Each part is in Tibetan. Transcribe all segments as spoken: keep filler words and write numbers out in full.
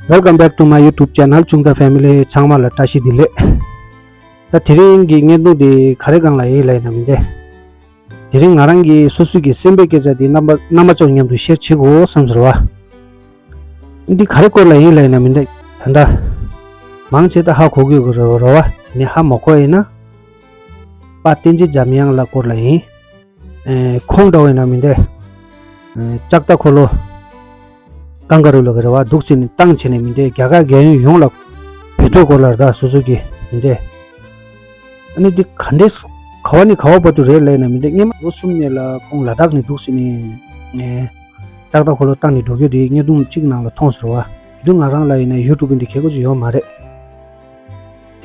Welcome back to my YouTube channel, ཅུང་ཏ་ཕེ་མི་ལི། ཚང་མ་ལ་བཀྲ་ཤིས་བདེ་ལེགས། ད་དེ་རིང་གི་བརྙན་ཐུང་དེ་ག་རེ་སྒང་ལ་ཡིན་ལབ་ཡིན་ན་མི་འདི། དེ་རིང་ང་རང་གིས་སོ་སོ་གི་སེམས་པའི་སྐད་ཆ་དེ་རྣམ་པ་རྣམ་པ་ཚོ་མཉམ་དུ་ཤེར་བྱེད་དགོས་བསམ་ཟེར་བ། འདི་ག་རེ་སྐོར་ལ་ཡིན་ལབ་ཡིན་ན་མི་འདི། ད་ལྟ་མང་ཆེ་ད་ཧ་གོ་གི་ཡོད་ཀྱི་རེད་བ། ནི་ཧ་མ་གོ་ཡིན་ན། དཔལ་བསྟན་འཛིན་འཇམ་དབྱངས་ལགས་སྐོར་ལ་ཡིན། ཨེ། ཁོང་འདྲ་བོ་ཡིན་ན་མི་འདི། ཨེ། ལྕགས་རྟ་འཁོར་ལོ། ཀང་ཀ་རུ་ལ་གི་རེད་བ། འདུག་སེ་ནི་བཏང་བྱས་ནས་མི་འདི། རྒྱ་གར་རྒྱལ་ཡོངས་ཡོངས་ལ་བོད་ཐོག་སྐོར་ལ་རེད་ད། སོ་སོ་གི་མི་འདི། ཨ་ནི་འདི་ག་འདྲས་ག་བ་ནས་ག་བ་བར་དུ་རེད་ལབ་ན་མི་འདི། སྔོན་མ་ལོ་གསུམ་ནས་ལ་ཁོང་ལ་དྭགས་ནས་འདུག་སེ་ནི། ཨེ། ལྕགས་རྟ་འཁོར་ལོ་བཏང་ནས་འགྲོ་རྒྱུ་དེ་བརྙན་ཐུང་གཅིག་ནང་ལ་མཐོང་ཟེར་བ། དེ་དུས་ང་རང་ལ་ཡིན་ན་ཡུ་ཊུབ་འདི་གལ་དགོས་ཅིག་ཡོད་མ་རེད།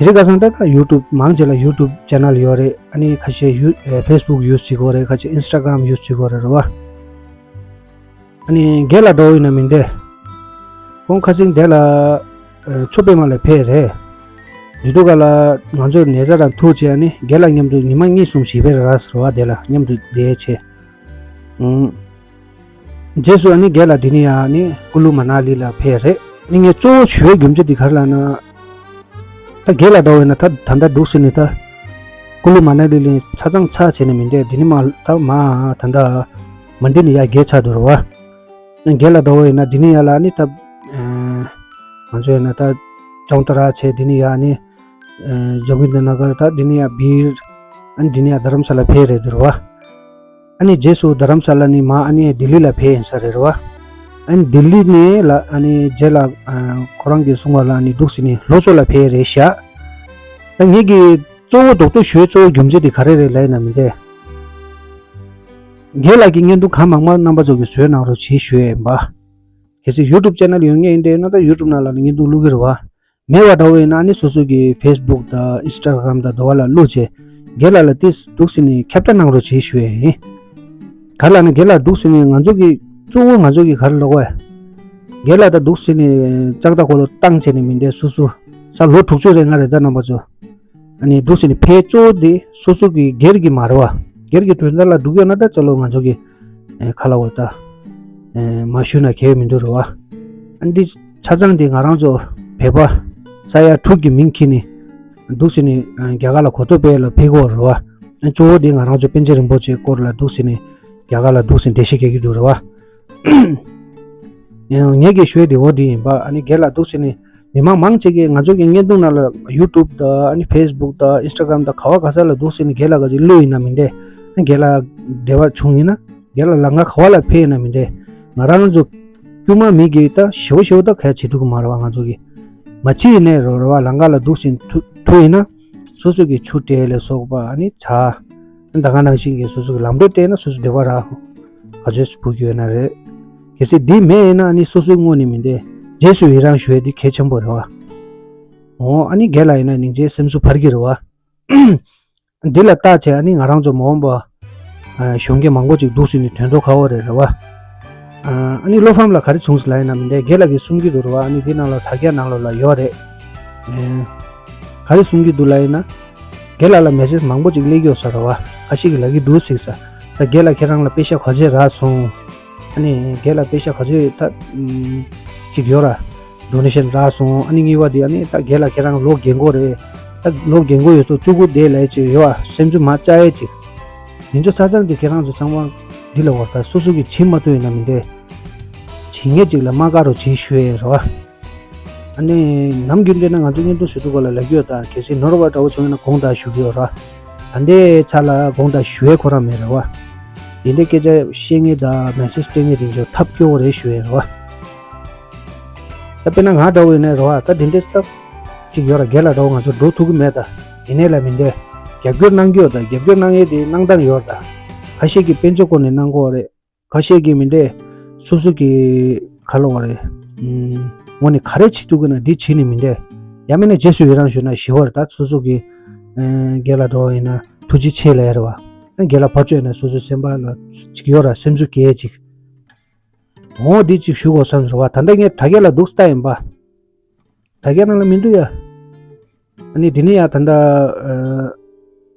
དེ་རིང་ཁ་སང་ད་ལྟ་ཡུ་ཊུབ་མང་ཆེ་ལ་ཡུ་ཊུབ་ཆེ་ནལ་ཡོད་རེད། ཨ་ནི་ཁ་ཤས་ཡུ་ཨེ་ཕེ་སི་བུག་ཡུ་སི་བྱེད་ཀྱི་ཡོད་རེད། ཁ་ཤས་ཨིན་སི་ཊ་གྷ་རམ་ཡུ་སི་བྱེད་ཀྱི་ཡོད་རེད་རེད་བ། ཨ་ནི་རྒན་ལགས་འདྲ་བོ་ཡིན་ན་མི་འདི། ཁོང་ཁ་སང་དེ་ལ་ཨེ་མཚོ་པདྨ་ལ་ཕེབས་རེད། དེ་དུས་ག་ལ་ང་ཚོ་ནེ་ཙ་རང་ཐུག་བྱས། ཨ་ནི་རྒན་ལགས་མཉམ་དུ་ཉི་མ་གཉིས་གསུམ་ཞིག་ཕེབས་རེད་ར་ཟེར་བ། དེ་ལ་མཉམ་དུ་བསྡད་བྱས། ཨུམ། རྗེས་སུ་ཨ་ནི་རྒན་ལགས་འདི་ནས་ཡང་ཨ་ནི་ཀུ་ལུ་མ་ན་ལི་ལ་ཕེབས་རེད། ཨ་ནི་ངས་གཙོ་བོ་ཞུ་བའི་རྒྱུ་མཚན་དེ་ག་རེ་ལབ་ན། ད་རྒན་ལགས་འདྲ་བོ་ཡིན་ན་ད་ད་ལྟ་འདུག་སེ་ནི་ད་ཀུ་ལུ་མ་ན་ལི་ལ་ཆ་ཚང་ཚར་བྱས་ནས་མི་འདི། འདི་ནས་མར་ད་མར་ད་ལྟ་མན་ཌི་ནས་ཡར་བརྒལ་ཚར་འདུག་རེད་བ། ཨ་ནི་རྒན་ལགས་འདྲ་བོ་ཡིན་ན་འདི་ནས་ཡར་ལ་ཨ་ནི་ད་ཨ་ང་ཚོ་ཡིན་ན་ད་ཅོང་ཏ་ར་བྱས། འདི་ནས་ཡར་ཨ་ནི་ཨ་ཇོ་གིན་དར་ན་གར། ད་འདི་ནས་ཡར་སྦིར། ཨ་ནི་འདི་ནས་ཡར་རྡ་རམ་ས་ལ་ཕེབས་རེད་འདུག་རེད་བ། ཨ་ནི་རྗེས་སུ་རྡ་རམ་ས་ལ་ནས་མར་ཨ་ནི་ལྡི་ལི་ལ་ཕེབས་ཡིན་ས་རེད་རེད་བ། ཨ་ནི་ལྡི་ལི་ནས་ལ་ཨ་ནི་རྗེས་ལ་ཨ་ཁོ་རང་གིས་གསུངས་པ་ལ་ཨ་ནི་འདུག་སེ་ནི་ལྷོ་ཕྱོགས་ལ་ཕེབས་རེད་ཤག་ད་ངེད་ཀྱི་གཙོ་བོ་རྡོག་རྡོག་ཞུ་བའི་གཙོ་བོ་རྒྱུ་མཚན་དེ་ག་རེ་རེད་ལབ་ན་མི་འདི། རྒན་ལགས་ཀྱི་བརྙན་ཐུང་གང་མང་མང་རྣམ་པ་ཚོ་གིས་བཟོས་གནང་རོགས་བྱེད་ཞུ་ཡས་ཡིན་པ། གལ་སྲིད་ཡུ་ཊུབ་ཆེ་ནལ་ཡོད་མཁན་ཡིན་དེ་ན་ད་ཡུ་ཊུབ་ནང་ལ་ནི་བརྙན་ཐུང་བླུག་གི་རེད་བ། མེད་པ་འདྲ་བོ་ཡིན་ན་ནི་སོ་སོ་གི་ཕེ་སི་བུག་དང་ཨིན་སི་ཊ་གྷ་རམ་དང་དེ་བ་ལ་བླུགས་བྱས། རྒན་ལགས་ལ་དེ་འདུག་སེ་ནི་ཁྱབ་བསྒྲགས་གནང་རོགས་བྱེད་ཞུ་ཡས་ཡིན། ག་རེ་ལབ་ན་རྒན་ལགས་འདུག་སེ་ནི་ང་ཚོ་གི་གཙོ་བོ་ང་ཚོ་གི་ག་རེ་ལབ་དགོས། རྒན་ལགས་ད་འདུག་སེ་ནི་ལྕགས་རྟ་འཁོར་ལོ་བཏང་བྱས་ནས་མི་འདི་སོ་སོ་ས་ལོ་དྲུག་ཅུ་རེ་ལྔ་རེ་ད་རྣམ་པ་ཚོ། ཨ་ནི་འདུག་སེ་ནི་ཕེབས་གཙོ་བོ་དེ་སོ་སོ་གི་སྒེར་གྱི་མ་རེད་བ། སྒེར་གྱི་དོན་དག་ལ་འདུག་ཡོད་ན་ད་ཅ་ལོ་ང་ཚོ་གི་ཨེ་ཁ་ལ་འོ་ད་ཨེ་མ་ཞུས་ན་གལ་མི་འདུག་རེད་བ། ཨ་ནི་འདི་ཆ་ཚང་དེ་ང་རང་ཚོ་བོད་པ་ས་ཡ་དྲུག་གི་མིང་ཁྱེར་ནས་འདུག་སེ་ནི་ཨ་རྒྱ་གར་ལ་གོ་ཐོས་སྤེལ་ལ་ཕེབས་ཀྱི་ཡོད་རེད་བ། ཨ་གཙོ་བོ་དེ་ང་རང་ཚོ་པཎ་ཆེན་རིན་པོ་ཆེའི་སྐོར་ལ་འདུག་སེ་ནི་རྒྱ་གར་ལ་འདུག་སེ་འགྲེལ་བཤད་རྒྱག་གི་འདུག་རེད་བ། ངས་ཀྱི་ཞུ་ཡས་དེ་འོ་དེ་ཡིན་པ། ཨ་ནི་རྒན་ལགས་འདུག་སེ་ནི་མི་མང་མང་ཆེ་གིས་ང་ཚོ་གི་བརྙན་ཐུང་ནང་ལ་ཡུ་ཊུབ་དང་ཨ་ནི་ཕེ་སི་བུག་དང་ཨིན་སི་ཊ་གྷ་རམ་དང་ག་བ་ག་ས་ལ་འདུག་སེ་ནི་རྒན་ལགས་ག་ཅིག་བླུགས་ཡིན་ན་མི་འདྲ། ཨ་རྒན་ལགས་འབྲེལ་བ་བྱུང་ཡིན་ན། རྒན་ལགས་ལ་ང་ག་བ་ལ་ཕེབས་ཡིན་ན་མི་འདྲ། ང་རང་ཚོ་དཀྱུས་མ་མི་གིས་ད་ཞེ་པོ་ཞེ་པོ་ད་ག་ཡ་བྱེད་ཐུབ་ཀྱི་མ་རེད་བ། ང་ཚོ་གི་མ་བྱེད་ཡིན་ནའི་རོ་རེད་བ། ལམ་ཁ་ལ་འདུག་སེ་ཐུག་ཐུག་ཡིན་ན། སོ་སོ་གི་ཆུ་སྤྲད་ལས་སོགས་པ་ཨ་ནི་ཇ། ད་ག་ནང་བཞིན་གྱི་སོ་སོ་གི་ལམ་འགྲོ་སྤྲད་ན་སོ་སོ་བདེ་བ་ར། ག་ཚོད་སུ་ཕུག་ཡོད་ན་རེད། གལ་སྲིད་འདི་མེད་ཡིན་ན་ཨ་ནི་སོ་སོའི་ངོས་ནས་མི་འདྲ། རྗེས་སུ་ཡི་རང་ཞུ་ཡས་འདི་གལ་ཆེན་པོ་རེད་བ། འོ་ཨ་ནི་རྒན་ལགས་ཡིན་ན་སྙིང་རྗེ་སེམས་སུ་བར་གྱི་རེད་བ། འདི་ལ་བལྟས་བྱས་ཨ་ནི་ང་རང་ཚོ་མ་འོངས་པ་ཨ་གཞོན་སྐྱེས་མང་པོ་ཅིག་འདུག་སེ་ནི་དོན་དོ་ཁ་བོ་རེད་རེད་བ། ཨ་ནི་བློ་ཕམ་ལ་ག་རེ་བྱུང་སོང་ལབ་ཡིན་ན་མི་འདྲ། རྒན་ལགས་ཀྱིས་གསུང་གི་འདུག་རེད་བ། ཨ་ནི་འདི་ནང་ལ་དྲ་རྒྱ་ནང་ལོགས་ལ་ཡོད་རེད། ཨེ། ག་རེ་གསུང་གི་འདུག་ལབ་ཡིན་ན། རྒན་ལགས་ལ་མེ་སེ་ཇི་མང་པོ་ཅིག་སླེབས་ཡོད་ས་རེད་བ། ཁ་ཤས་ཀྱིས་ལབ་ཀྱི་འདུག་ཟེར་ས། ད་རྒན་ལགས་ཁྱེད་རང་ལ་པེ་ཤ་ག་ཚོད་རག་སོང་། ཨ་ནི་རྒན་ལགས་པེ་ཤ་ག་ཚོད་ད་ཨམ་ཅིག་ཡོད་ར། ཌོ་ནེ་ཤན་རག་སོང་། ཨ་ནི་གཉིས་པ་དེ་ཨ་ནི་ད་རྒན་ལགས་ཁྱེད་རང་ལོ་རྒན་གོག་རེད། ད་ལོ་རྒན་གོག་ཡོད་ཚོ་བཙུགས་དགོས་བསྡད་ལབ་ཅིག་ཡོད་བ། སེམས་ཚུགས་མ་བཅག་ཡས་ཅིག་ཡིན་ཚོ་ཚ་ཚང་གི་ཁྱེད་རང་ཚོ་ཚང་མ་འདི་ལ་བར་ད་སོ་སོ་གི་བྱེད་མ་ཐུབ་ཡིན་ན་མི་འདྲ། བྱེད་མཁན་ཅིག་ལ་མ་དགའ་རོགས་བྱེད་ཞུ་ཡས་རེད་བ། ཨ་ནི་ནམ་རྒྱུན་དེ་ན་ང་ཚོ་བརྙན་ཐུང་བཟོ་དུས་སྐོར་ལ་ལབ་ཀྱི་ཡོད། ད་གལ་སྲིད་ནོར་བ་འདྲ་བོ་བྱུང་ཡོད་ན་དགོངས་དག་ཞུ་གི་ཡོད་ར། ད་ལྟའི་ཆ་ལ་དགོངས་དག་ཞུ་ཡས་ཁོ་རང་མེད་རེད་བ། དེ་འདྲའི་སྐད་ཆ་བཤད་མཁན་དང་མེ་སེ་ཇི་སྤྲད་མཁན་དེ་ཚོ་ཐབས་སྐྱོ་བོ་རེད་ཞུ་ཡས་རེད་བ། ད་དཔེར་ན་ང་འདྲ་བོ་ཡིན་ན་རེད་བ། ད་དེ་འདྲའི་སྟབས་ཅིག་ཡོད་ར། རྒན་ལགས་འདྲ་བོ་ང་ཚོ་འགྲོ་ཐུབ་ཀྱི་མེད་ད། ཡིན་ནའི་ལ་མི་འདྲ། རྒྱབ་སྐྱོར་གནང་གི་ཡོད་ད། རྒྱབ་སྐྱོར་གནང་ཡས་དེ་གནང་སྟངས་ཡོད་ད། ཁ་ཤས་ཀྱིས་དཔལ་འབྱོར་སྐོར་ནས་གནང་གི་ཡོད་རེད། ཁ་ཤས་ཀྱིས་མི་འདྲ། སོ་སོ་གི་ག་ལབ་དགོས་རེད། ཨུམ། ངོ་ནས་ག་རེ་བྱེད་ཐུབ་ཀྱི་ན་འདི་བྱེད་ནི་མི་འདྲ། ཡང་མིན་ན་རྗེས་སུ་ཡི་རང་ཞུས་ན་ཞི་བར་ད་སོ་སོ་གི་ཨེ་རྒན་ལགས་འདྲ་བོ་ཡིན་ན་ཐུགས་རྗེ་ཆེ་ལབ་ཡ་རེད་བ། ཨ་རྒན་ལགས་ཕར་ཕྱོགས་ཡིན་ན་སོ་སོའི་སེམས་པ་ལ་ཅིག་ཡོད་ར། སེམས་ཚུགས་སྐྱེ་ཅིག་འོ་འདི་ཅིག་ཞུ་དགོས་བསམ་རེད་བ། ད་ལྟ་ངས་དྲ་རྒྱ་ལ་འདུག་ལྟ་ཡིན་པ། དྲ་རྒྱ་ནང་ལ་མི་འདུག་ཡ། ཨ་ནི་དེ་ནས་ཡང་ད་ལྟ་ཨ་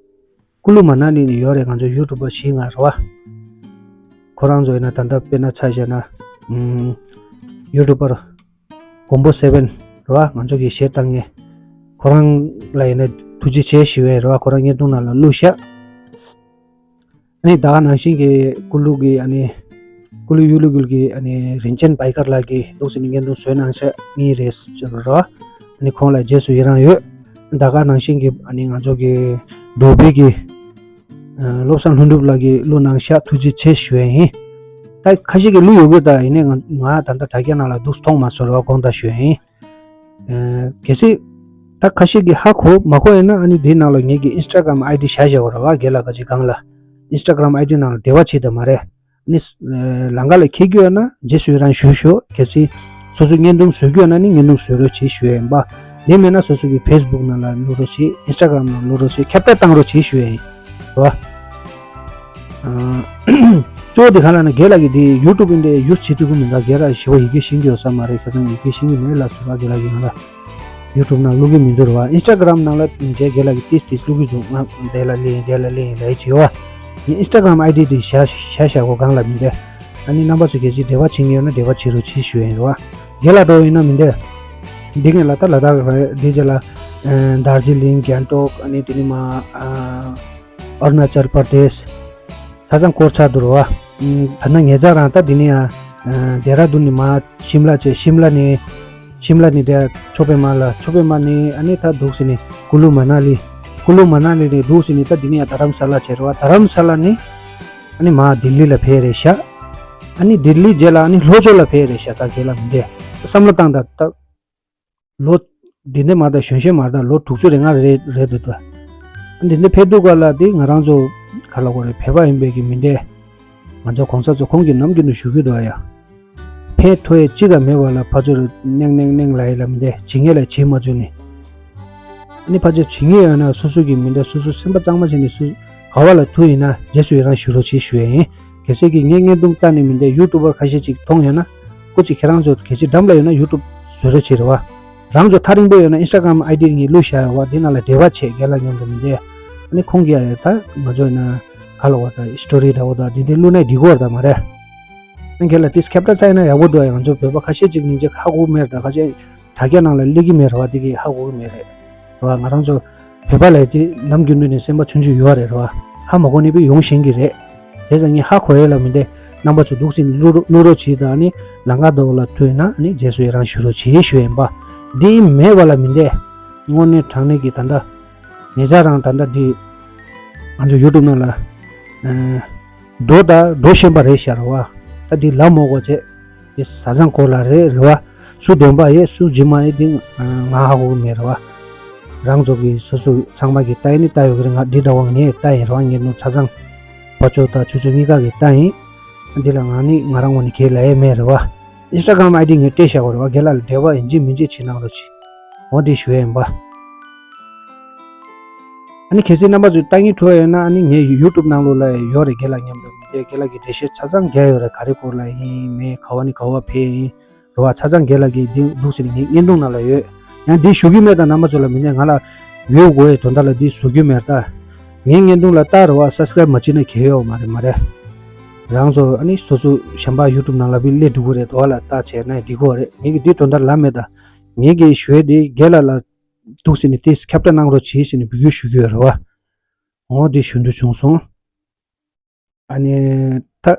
ཀུ་ལུ་མ་ན་ལི་ནས་ཡོད་རེད། ང་ཚོ་ཡུ་ཊུབ་པ་བཞི་ལྔ་རེད་བ། ཁོ་རང་ཚོ་ཡིན་ན་ད་ལྟ་དཔེར་ན་ཆ་བཞག་ན་ཨམ་ཡུ་ཊུབ་པར་ མགོན་པོ་སེ་བན་རེད་བ། ང་ཚོ་གི་གཞས་བཏང་མཁན། ཁོ་རང་ལ་ཡིན་ན་ཐུགས་རྗེ་ཆེ་ཞུ་ཡས་རེད་བ། ཁོ་རང་བརྙན་ཐུང་ནང་ལ་བླུགས་ཤག་ཨ་ནི་ད་ག་ནང་བཞིན་གྱི་ཀུ་ལུ་གི་ཨ་ནི་ཀུ་ལུ་ཡུ་ལུ་གུལ་གྱི་ཨ་ནི་རིན་ཆེན་བྷའི་ཀར་ལགས་ཀྱིས་འདུག་སེ་ནི་བརྙན་ཐུང་བཟོས་གནང་ཤག་གཉིས་རེད་ཟེར་བ་རེད་བ། ཨ་ནི་ཁོང་ལ་རྗེས་སུ་ཡི་རང་ཡོད། ད་ག་ནང་བཞིན་གྱི་ཨ་ནི་ང་ཚོ་གི་འགྲོ་བའི་གི་ཨ་བློ་བཟང་ལྷུན་གྲུབ་ལགས་ཀྱིས་བླུགས་གནང་ཤག་ཐུགས་རྗེ་ཆེ་ཞུ་ཡས་ཡིན། ད་ཁ་ཤས་ཀྱིས་བླུགས་ཡོད་གི། ད་ཡིན་ནའི་ང་ང་ད་ལྟ་དྲ་རྒྱ་ནང་ལ་འདུག་མཐོང་མ་སོང་རེད་བ། དགོངས་དག་ཞུ་ཡས་ཡིན། ཨ་གལ་སྲིད་ད་ཁ་ཤས་ཀྱིས་ཧ་གོ་མ་གོ་ཡིན་ན། ཨ་ནི་དེའི་ནང་ལ་ངེད་ཀྱི་ཨིན་སི་ཊ་གྷ་རམ་ཨའི་ཌི་བཞག་བཞག་པ་རེད་བ། རྒན་ལགས་ཁ་ཅིག་སྒང་ལ་ཨིན་སི་ཊ་གྷ་རམ་ཨའི་ཌི་ནང་ལ་འབྲེལ་བ་བྱེད་དང་མ་རེད། ནི་ཨ་ལམ་ཁ་ལ་འཁེལ་རྒྱུ་ཡོད་ན་རྗེས་སུ་ཡི་རང་ཞུ་ཤོག་གལ་སྲིད་སོ་སོ་བརྙན་ཐུང་བཟོ་རྒྱུ་ཡོད་ན་ནི་བརྙན་ཐུང་བཟོ་རོགས་བྱེད་ཞུ་ཡས་ཡིན་པ། དེ་མེད་ན་སོ་སོ་གི་ཕེ་སི་བུག་ནང་ལ་བླུག་རོགས་བྱེད། ཨིན་སི་ཊ་གྷ་རམ་ནང་བླུག་རོགས་བྱེད། ཁྱབ་བརྡལ་བཏང་རོགས་བྱེད་ཞུ་ཡས་ཡིན། རེད་བ། ཨ་གཙོ་བོ་དེ་ག་ལ་ན་རྒན་ལགས་ཀྱིས་དེ་ཡུ་ཊུབ་འདི་ཡུ་སི་བྱེད་ཐུབ་ཀྱི་མི་འདུག་རྒན་ལགས་ཞེ་པོ་ཡི་གེ་ཤེས་ཀྱི་ཡོད་ས་མ་རེད། ཁ་སང་ཡི་གེ་ཤེས་ཀྱི་མེད་ལབ་སོང་རྒན་ལགས་ཀྱིས། ང་ལ་ཡུ་ཊུབ་ནང་བླུག་གི་མི་འདུག་རེད་བ། ཨིན་སི་ཊ་གྷ་རམ་ནང་ལ་མཇལ་རྒན་ལགས་ཀྱིས་ཏིས་ཏིས་བླུག་གི་འདུག་ང་དེ་ལ་ལེན་རྒན་ལགས་ལེན་ལབ་ཀྱི་ཡོད་བ། ངས་ཨིན་སི་ཊ་གྷ་རམ་ཨའི་ཌི་དེ་བཞག་བཞག་བཞག་གོ་སྒང་ལ་མི་འདུག་ཨ་ནི་རྣམ་པ་ཚོ་གལ་སྲིད་འབྲེལ་བ་བྱེད་མཁན་ཡོད་ན་འབྲེལ་བ་བྱེད་རོགས་བྱེད་ཞུ་ཡས་ཡིན་རེད་བ། རྒན་ལགས་འགྲོ་ཡིན་ན་མི་འདུག་འདི་ངས་ལ་ད་ལ་དྭགས་རེད། འདི་རྗེས་ལ་ཨ་དར་ཇི་ལིང་། གྷང་ཏོག་ཨ་ནི་དེ་ནས་མར་ཨ་ཨ་རུ་ན་ཅལ་པར་དེཤ། ཆ་ཚང་སྐོར་ཚར་འདུག་རེད་བ། ཨ་ད་ནི་ངེད་ཅག་རང་ད་འདི་ནས་ཡང་ཨ་ལྡེ་ར་ལྡུན་ནས་མར་ཤིམ་ལ་བྱས། ཤིམ་ལ་ནས་ཤིམ་ལ་ནས་དེ་ཆོ་པེ་མ་ལ། ཆོ་པེ་མ་ནས་ཨ་ནི་ད་འདུག་སེ་ནས་ཀུ་ལུ་མ་ན་ལི། ཀུ་ལུ་མ་ན་ལི་ནས་འདུག་སེ་ནས་ད་འདི་ནས་ཡང་དྷ་རམ་ས་ལ་བྱས་རེད་བ། དྷ་རམ་ས་ལ་ནས་ཨ་ནི་མར་ལྡི་ལི་ལ་ཕེབས་རེད་ཤག་ཨ་ནི་ལྡི་ལི་རྗེས་ལ་ཨ་ནི་ལྷོ་ཕྱོགས་ལ་ཕེབས་རེད་ཤག་ད་རྒན་ལགས་མི་འདུག་བསམ་བློ་བཏང་དང་ད། ལོ་འདི་འདྲ་མ་གཏོགས་གཞོན་གཞོན་མ་གཏོགས་ལོ་དྲུག་ཅུ་རེ་ལྔ་རེ་རེད་འདུག་ད། འདི་འདྲ་ཕེབས་དུས་སྐབས་ལ་དེ་ང་རང་ཚོ་ག་ལབ་དགོས་རེད། བོད་པ་ཡིན་པའི་གི་མི་འདྲ། ང་ཚོ་གོང་ས་མཆོག་ཁོང་གིས་ནམ་རྒྱུན་དུ་ཞུ་གི་འདུག་ཡ། ཕན་ཐོགས་ཡས་ཅི་ག་མེད་པ་ལ་ཕར་ཚུར་གནང་གནང་གནང་ལབ་ཡས་ལ་མི་འདྲ། བྱེད་མཁན་ལ་བྱེད་མ་བཅུག་ནས། ཨ་ནི་ཕལ་ཆེར་བྱེད་མཁན་ཡོད་ན་སོ་སོ་གི་མི་འདྲ། སོ་སོ་སེམས་པ་གཙང་མ་བྱས་ནས་སུ་ག་བ་ལ་ཐུག་ཡིན་ན་རྗེས་སུ་ཡི་རང་ཞུ་རོགས་བྱེད་ཞུ་ཡས་ཡིན། གལ་སྲིད་ཀྱི་ངས་བརྙན་ཐུང་བལྟས་ནས་མི་འདྲ་ཡུ་ཊུབ་པར་ཁ་ཤས་ཅིག་མཐོང་ཡོད་ན། སྐུ་མཁྱེན་ཁྱེད་རང་ཚོ་གལ་སྲིད་འགྲམ་ལ་ཡོད་ན་ཡུ་ཊུབ་བཟོ་རོགས་བྱེད་རེད་བ། རང་ཚོ་ཐག་རིང་པོ་ཡོད་ན་ཨིན་སི་ཊ་གྷ་རམ་ཨའི་ཌི་ངས་བླུགས་བཞག་ཡོད་བ། འདི་ནང་ལ་འབྲེལ་བ་བྱེད། རྒན་ལགས་མཉམ་དུ་མི་འདྲ། ཨ་ནི་ཁོང་གིས་ཡ་ད་ང་ཚོ་ཡིན་ན་ག་ལབ་དགོས། ད་སི་ཊོ་རི་འདྲ་བོ་དང་འདི་འདྲ་བླུགས་ན་འགྲིག་གི་རེད་ད་མ་རེད། ཨ་རྒན་ལགས་དེ་ཁྱབ་བསྒྲགས་བྱས་ན་ཡག་པོ་འདུག་ང་ཚོ་བོད་པ་ཁ་ཤས་ཅིག་སྙིང་རྗེ་ཧ་གོ་མེད་ད། ཁ་ཤས་དྲ་རྒྱ་ནང་ལ་སླེབས་ཀྱི་མེད་རེད་བ། དེ་གིས་ཧ་གོ་གི་མེད་རེད། རེད་བ། ང་རང་ཚོ་བོད་པ་ལབ་དེ་ནམ་རྒྱུན་དུ་ནས་སེམས་པ་ཆུང་ཆུང་ཡོད་རེད། རེད་བ། ཧ་མ་གོ་ནི་པས་ཡོང་ཤེས་ཀྱི་རེད། བྱས་ཙང་ངས་ཧ་གོ་ཡས་ལ་མི་འདྲ། རྣམ་པ་ཚོ་འདུག་སེ་བླུག་རོགས་བླུག་རོགས་བྱེད་དང་། ཨ་ནི་ལམ་ཁ་དོག་ལ་ཐུག་ཡིན་ན་ཨ་ནི་རྗེས་སུ་ཡི་རང་ཞུ་རོགས་བྱེད་ཞུ་ཡས་ཡིན་པ། འདི་མེད་པ་ལ་མི་འདྲ། དངོས་གནས་དྲང་གནས་ཀྱི་ད་ལྟ་ངེད་ཅག་རང་ད་ལྟ་འདི་ང་ཚོ་ཡུ་ཊུབ་ནང་ལ་ཨ་འགྲོ་ད་འགྲོ་བཞིན་པ་རེད་ཤག་རེད་བ། ད་འདི་ལབ་མ་དགོས་བྱས། དེ་བཟའ་ཚང་སྐོར་ལ་རེད། རེད་བ། སུ་བདེན་པ་ཡོད་སུ་བྱེད་མ་ཡོད་དེ་ང་ཧ་གོ་གི་མེད་རེད་བ། རང་ཚོ་གི་སོ་སོ་ཚང་མ་གི་ལྟ་ཡིན་ནི་ལྟ་ཡོད་གི་རེད། ང་འདི་འདྲ་བ་ངས་ལྟ་ཡིན་རེད་བ། ངས་ནོ་ཆ་ཚང་ཕར་ཕྱོགས་དང་ཚུར་ཕྱོགས་གཉིས་ཀ་གི་ལྟ་ཡིན། འདི་ལ་ང་ནི་ང་རང་ངོས་ནས་གང་ལབ་ཡས་མེད་རེད་བ། ཨིན་སི་ཊ་གྷ་རམ་ཨའི་ཌི་ངས་སྤྲད་བཞག་གོ་རེད་བ། རྒན་ལགས་ལ་འབྲེལ་བ་ཡིན་གཅིག་མིན་གཅིག་བྱེད་གནང་རོགས་གྱིས། འོ་འདི་ཞུ་ཡས་ཡིན་པ། ཨ་ནི་གལ་སྲིད་རྣམ་པ་ཚོས་ལྟ་སྙིང་བྲོ་ཡོད་ན་ཨ་ནི་ངའི་ཡུ་ཊུབ་ནང་ལོགས་ལ་ཡོད་རེད། རྒན་ལགས་མཉམ་དུ་མི་འདྲ། རྒན་ལགས་ཀྱི་འགྲེལ་བཤད་ཆ་ཚང་རྒྱག་ཡོད་རེད། ག་རེ་སྐོར་ལ་ཡིན་མིན། ག་བ་ནས་ག་བ་ཕེབས་ཡིན། རེད་བ། ཆ་ཚང་རྒན་ལགས་ཀྱིས་འདི་འདུག་སེ་ནས་ངའི་བརྙན་ཐུང་ནང་ལ་ཡོད། ཡང་འདི་ཞུ་གི་མེད་ད། རྣམ་པ་ཚོ་ལ་མི་ནས་ང་ལ་བིའུ་དགོས་ཡས་དོན་དག་ལ་འདི་བཟོ་རྒྱུ་མེད་ད། ངའི་བརྙན་ཐུང་ལ་ལྟ་རེད་བ། སབ་སི་ཀ་རེབ་མ་བྱེད་ན་གལ་ཡོད་མ་རེད། མ་རེད། རང་ཚོ་ཨ་ནི་སོ་སོ་གཞན་པ་ཡུ་ཊུབ་ནང་ལ་བི་སླེབས་འགྲོ་གི་རེད། དོ་བ་ལ་ལྟ་བྱས་ན་འགྲིག་གི་རེད། ངས་ཀྱི་འདི་དོན་དག་ལབ་མེད་ད། ངས་ཀྱི་ཞུ་ཡས་འདི་རྒན་ལགས་ལ་འདུག་སེ་ནས་དེ་ཁྱབ་བསྒྲགས་གནང་རོགས་བྱེད་ཟེར་ནས་འབོད་སྐུལ་ཞུ་གི་ཡོད་རེད་བ། འོ་འདི་ཞུ་འདོད་བྱུང་སོང་། ཨ་ནི་ད།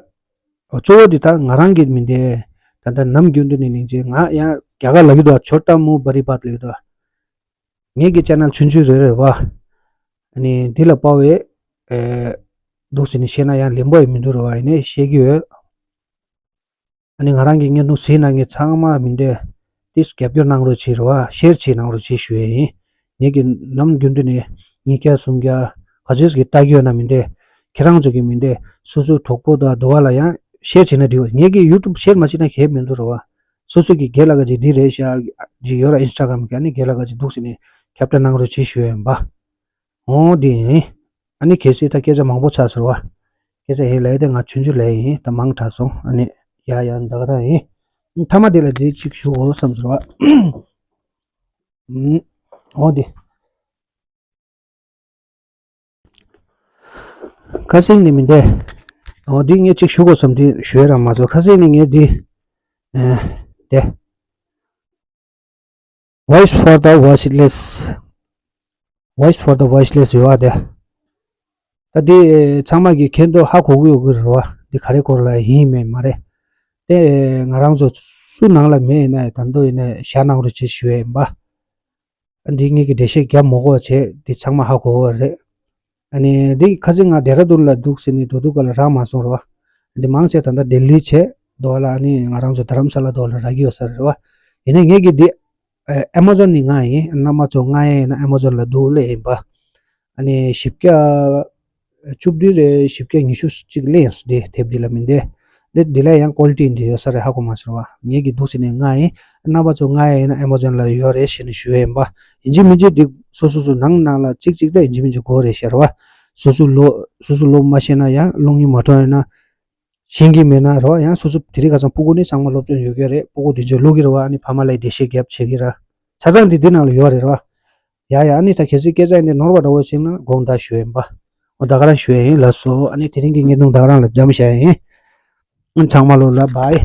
གཙོ་བོ་འདི་ད་ང་རང་གི་མི་འདྲ། ད་ལྟ་ནམ་རྒྱུན་དུ་ནས་སྙིང་རྗེ། ང་ཡང་རྒྱ་གར་ལབ་ཀྱི་འདུག་ཆོ་ཊ་མུ་བྷ་རི་བྷ་ཏི་ལབ་ཀྱི་འདུག་ངེད་ཀྱི་ཅེ་ནལ་ཆུང་ཆུང་རེ་རེ་བ། ཨ་ནི་འདི་ལ་དཔའ་བའི། ཨེ། འདུག་སེ་ནས་བཤད་ན་ཡང་ལེན་པོ་ཡི་མི་འདུག་རེད་བ། ཡིན་ནའི་བཤད་ཀྱི་ཡོད། ཨ་ནི་ང་རང་གི་བརྙན་ཐུང་གཟིགས་གནང་མཁན་ཚང་མ་མི་འདྲ། ཏིས་རྒྱབ་སྐྱོར་གནང་རོགས་བྱེད་རེད་བ། ཤེར་བྱེད་གནང་རོགས་བྱེད་ཞུ་ཡས་ཡིན། ངེད་ཀྱི་ནམ་རྒྱུན་དུ་ནས་ཉིས་བརྒྱ་སུམ་བརྒྱ་ག་ཚོད་ཀྱི་ལྟ་གི་ཡོད་ན་མི་འདྲ། ཁྱེད་རང་ཚོ་གི་མི་འདྲ། སོ་སོའི་གྲོགས་པོ་དང་དོ་བ་ལ་ཡང་ཤེར་བྱེད་ན་འགྲིག་བ། ངེད་ཀྱི་ཡུ་ཊུབ་ཤེར་མ་བྱེད་ན་གལ་མི་འདུག་རེད་བ། སོ་སོ་གི་རྒན་ལགས་ཀྱི་འདི་རེད་ཤག་ཅིག་ཡོད་ར། ཨིན་སི་ཊ་གྷ་རམ་གི། ཨ་ནི་རྒན་ལགས་ཀྱི་འདུག་སེ་ནས་ཁྱབ་བསྒྲགས་གནང་རོགས་བྱེད་ཞུ་ཡས་ཡིན་པ། འོ་འདི་ཡིན། ཨ་ནི་གལ་སྲིད་ད་སྐད་ཆ་མང་པོ་ཆགས་ཟེར་བ། སྐད་ཆ་ཡིན་ལབ་ཡས་དེ་ང་ཆུང་ཆུང་ལབ་ཡས་ཡིན། ད་མང་དྲགས་སོང་། ཨ་ནི་ཡ་ཡ་འདི་ག་རང་ཡིན། མཐའ་མ་དེ་ལ་འདི་གཅིག་ཞུ་དགོས་བསམ་ཟེར་བ། ཨུམ། འོ་འདི། ཁ་སང་ནས་མི་འདྲ། འོ་འདི་ངས་གཅིག་ཞུ་དགོས་བསམ་དེ་ཞུ་ཡས་རང་མ་ཚོར། ཁ་སང་ནས་ངས་འདི། ཨེ། དེ། Voice for the Voiceless. Voice for the Voiceless ཡོད་ཨ་དེ། ད་འདི་ཚང་མ་གི་མཁྱེན་རྟོགས་ཧ་གོ་གི་ཡོད་གི་རེད་བ། འདི་ག་རེ་སྐོར་ལ་ཡིན་མེད་མ་རེད། དེ་ང་རང་ཚོ་སུ་ནང་ལ་མེད་ཡིན་ན་ད་དུང་ཡིན་ན་ཤ་ནང་རུ་ཅིག་ཞུ་ཡ་ཡིན་པ། འདི་ངེད་ཀྱི་འགྲེལ་བཤད་རྒྱབ་མ་དགོས་བྱས་འདི་ཚང་མ་ཧ་གོ་གི་རེད། ཨ་ནི་འདི་ཁ་སང་ང་ལྡེ་ར་ལྡུན་ལ་འདུག་ཟེར་ནས་དོ་དུ་ག་ལ་རག་མ་སོང་རེད་བ། འདི་མང་ཆེ་ད་ལྟ་ལྡི་ལི་བྱས་དོ་ལ་ཨ་ནི་ང་རང་ཚོ་རྡ་རམ་ས་ལ་དོ་ལ་རག་གི་ཡོད་ས་རེད་བ། ཡིན་ན་ངེད་ཀྱི་འདི་ཨ་མ་ཛོན་ནི་ང་ཡིན། རྣམ་པ་ཚོ་ང་ཡིན་ན་ཨ་མ་ཛོན་ལ་འདུག་ལས་ཡིན་པ། ཨ་ནི་བཞི་བརྒྱ་བཅུ་བདུན་རེད། བཞི་བརྒྱ་ཉི་ཤུ་གཅིག་ལེན་སོང་། དེ་དེབ་འདི་ལ་མིན་ཏེ། འདི་འདི་ལ་ཡང་ཀོ་ལི་ཊི་འདི་ཡོད་ས་རེད། ཧ་གོ་མ་སོང་བ། ངེད་ཀྱི་འདུག་ཟེར་ནས་ང་ཡིན། རྣམ་པ་ཚོ་ང་ཡིན་ན་ཨ་མ་ཛོན་ལ་ཡོད་རེད་ཞེས་ནས་ཞུ་ཡ་ཡིན་པ། ཡིན་གཅིག་མིན་གཅིག་འདི་སོ་སོ་སོ་ནང་ནང་ལ་གཅིག་གཅིག་ལ་ཡིན་གཅིག་མིན་གཅིག་དགོས་རེད་ཤེས་རེད་བ། སོ་སོ་ལོ་སོ་སོ་ལོ་མ་ཤེས་ན་ཡང་སློབ་གཉེར་མ་གྲོལ་ཡིན་ན། ཤེས་ཀྱི་མེད་ན་རེད་བ། ཡང་སོ་སོ་དེ་རིང་ཁ་སང་སྤུ་གུ་ནི་ཚང་མ་སློབ་སྦྱོང་ཡོད་ཀྱི་རེད། སྤུ་གུ་དེ་ཚོས་ཀློག་གི་རེད་བ། ཨ་ནི་ཕ་མ་ལ་འགྲེལ་བཤད་རྒྱབ་བྱེད་ཀྱི་ར། ཆ་ཚང་འདི་འདི་ནང་ལ་ཡོད་རེད་བ། ཡ་ཡ། ཨ་ནི་ད་གལ་སྲིད་སྐད་ཆ་ཡིན་ནའི་ནོར་བ་འདྲ་བོ་ཞིག་ན་དགོངས་དག་ཞུ་ཡ་ཡིན་པ། འོ་ད་ག་རང་ཞུ་ཡ་ཡིན། ལགས་སོ། ཨ་ནི་དེ་རིང་གི་བརྙན་ཐུང་ད་ག་རང་ལ་འཇམ་བཞག་ཡིན། ཨ་ཚང་མ་ལོ་ལ་བྷའི།